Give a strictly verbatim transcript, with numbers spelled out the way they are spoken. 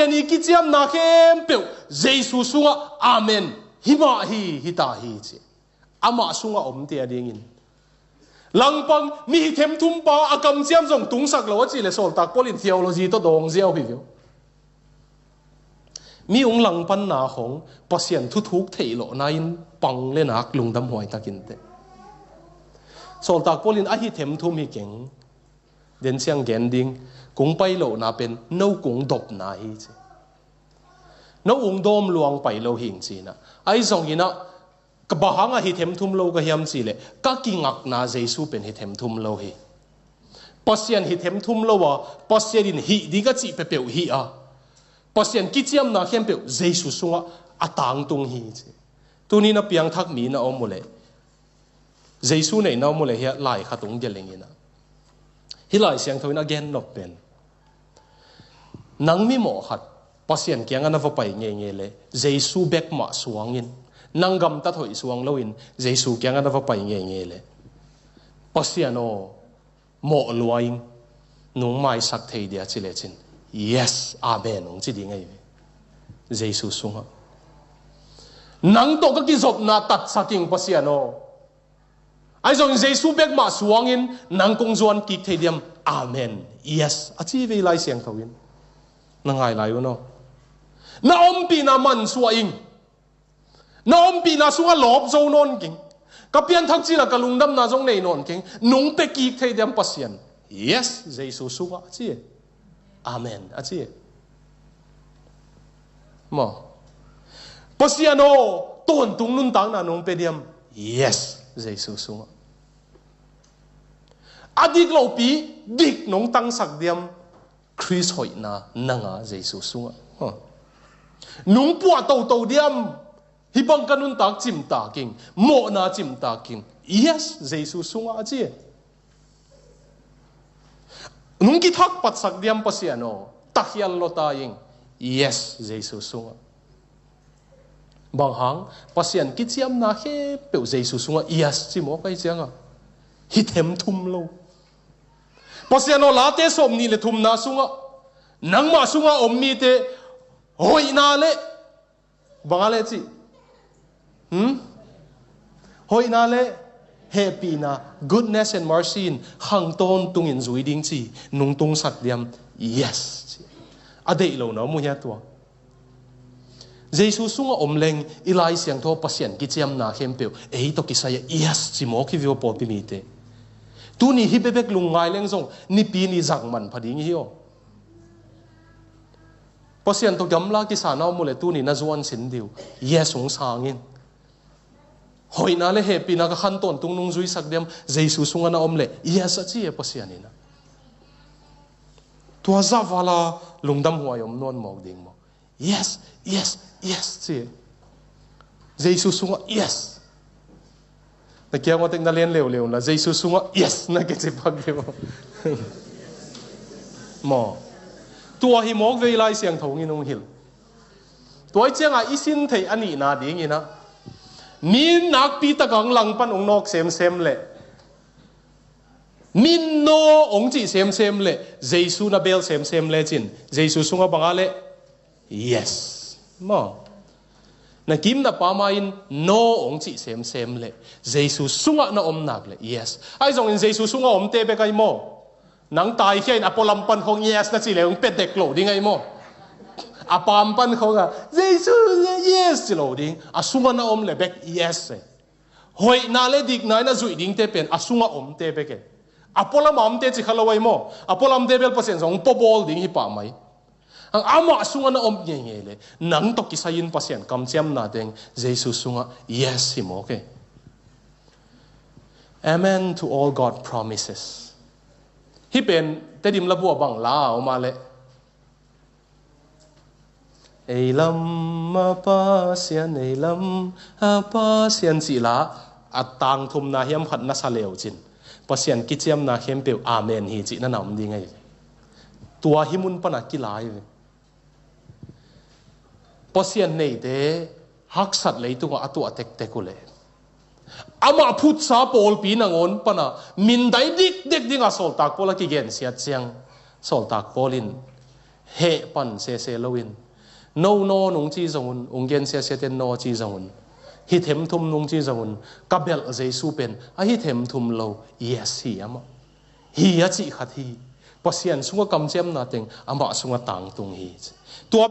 Pasian i kiciamna khempeuh Jesu sungah amen. Hi mah hi, hi ta hi ci. Amah sungah omte a dingin. Langpang mi hi themthum pa a kamciam zong tungsak lo a cih leh sawltak Paul in theology tawh dawng ziau hi viau. Mi ung langpanna hong Pasian thuthuk theih lawhna in pang le nak lungdam huai takin teh. Sawltak Paul in a hi themthum hi keng. Den siang gen ding, kung pai lohna pen no kung dopna hi ci. No ung dawm luang pai lo hing cinah. Ahi zongin ah, ka bang hangah hi themthum lo ka hiam cih leh, ka kingakna Jesu pen hi themthum lo hi. Pasian hi themthum lo a, Pasian in hih ding a cih peuhpeuh hih a, Pasian kiciamna khempeuh Jesu sungah a tangtung hi ci. Tuni na piangthak mi na om uh leh, Jesu neihna om uh leh hiah lai khat ung gelh ing inah. Hih Lai Siangtho in a gen nop pen, nang mimawh khat Pasian kiangah na va pai ngeingei leh, Jesu bek mah suangin, nang gamtat hoih suang loin Jesu kiangah na va pai ngeingei leh, Pasian aw, mawh lua ing, nung maisak thei dia ci lecin, yes, amen ung ci ding ahi ve. Jesu sungah. Nang tawh ka kizopna tatsak ing Pasian aw. Ahi zongin Jesu bek mah suangin nang kong zuan kik thei diam? Amen. Yes. A ci ve Lai Siangtho in. Na ngai lai un aw. Na ompihna mansuah ing. Na ompihna sungah lawp zo nawn keng. Ka pianthak cil a ka lungdamna zong nei nawn keng. Nung pia kik thei diam Pasian? Yes, Jesu sungah a ci. Amen a ci. Maw. Pasian aw, tawntung nuntakna nong pia diam? Yes, Jesu sungah. A dik lopi dik nong tangsak diam? Khrist hoihna nanga Jesu sungah. Huh. Nung puah toto diam? Hih bang ka nuntak cimtak ing, mawhna cimtak ing. Yes, Jesu sungah a ci. Nung kithak patsak diam Pasian aw, takhial lawta ing. Yes, Jesu sungah. Bang hang, Pasian kiciamna khempeuh Jesu sungah yes ci mawk ahi cianga, hi themthum lo. Pasian aw, Late sawm nih le thumna sungah, nangmah sungah om mite hoihna le, banga le cih? Hmm? Hoihna le hehpihna, goodness and mercy in khang tawntungin zui ding ci, nung tungsak diam? Yes ci. A deih lo na om uh hia tua? Jesu sungah om leng i Lai Siangtho Pasian kiciamna khempeuh ei tawh kisai a yes ci mawk hi viau pawlpi mite. Tuni hi bebek lungngai leng zong nipi ni zang manpha ding hi aw. Pasian tawh gamla kisa na om uh leh tuni na zuan sin diu. Yes hong sangin. Hoihna le hehpihna ka khan tawntung nung zuisak diam? Jesu sungah na om leh yes a ci e Pasian in ah. Tua zah vala lungdam huai om nawn mawk ding maw? Yes, yes, yes ci. Jesu sungah yes. Na kiang ua tek na len leuleu na Jesu sungah yes na kici pak ding maw? Maw. Tua hi mawk vei Lai Siangtho in hong hilh. Tua i ciangah i sin theih a nihna dingin ah, mi nakpi takah hong langpan hong nawk semsem leh, mi no hong cih semsem leh, Jesu na bel semsem lecin Jesu sungah banga leh yes. Maw. Na kim na pama in no hong cih semsem leh, Jesu sungah na om nak leh yes. Ahi zongin Jesu sungah omte bek ahi maw? Nang taikhia in a pualam pan khong yes na cih leh hong pia dek lo ding ahi maw? A pam pan khong ah Jesu, yes ci lo ding. A sungah na om leh bek yes e. Hoihna le dikna in a zuih dingte pen a sungah omte bek e. A pualam a omte ci kha lo ahi maw? A pualamte bel Pasian zong hong puabawl ding hi pah mai. Ang amah sungah na om ngeingei leh, nang tawh kisai-in Pasian kamciamna teng Jesu sungah yes hi mawk e. Amen to all God promises. Hih pen Tedim labu ah bang la a om a leh, ei lam a Pasian, ei lam a Pasian cih la a tangthumna hiam khat na sa leu cin, Pasian kiciamna khempeuh amen hi cih na na om ding ahi. Tua hih mun pana kilai ve. Pasian neite haksat leitungah a tuah tektek uh leh, amah phutsa pawlpi nangawn pana mindai dikdek dingah sawltak Paul a kigensiat ciang, sawltak Paul in heh pan sese loin, no no nung ci zongun, ung gen sese ten no ci zongun, hi themthum nung ci zongun, ka belh Jesu pen a hi themthum lo, yes hi amah. Hi a cih khat hi. Pasian sungah kamciamna teng amah sungah tangtung hi. Tua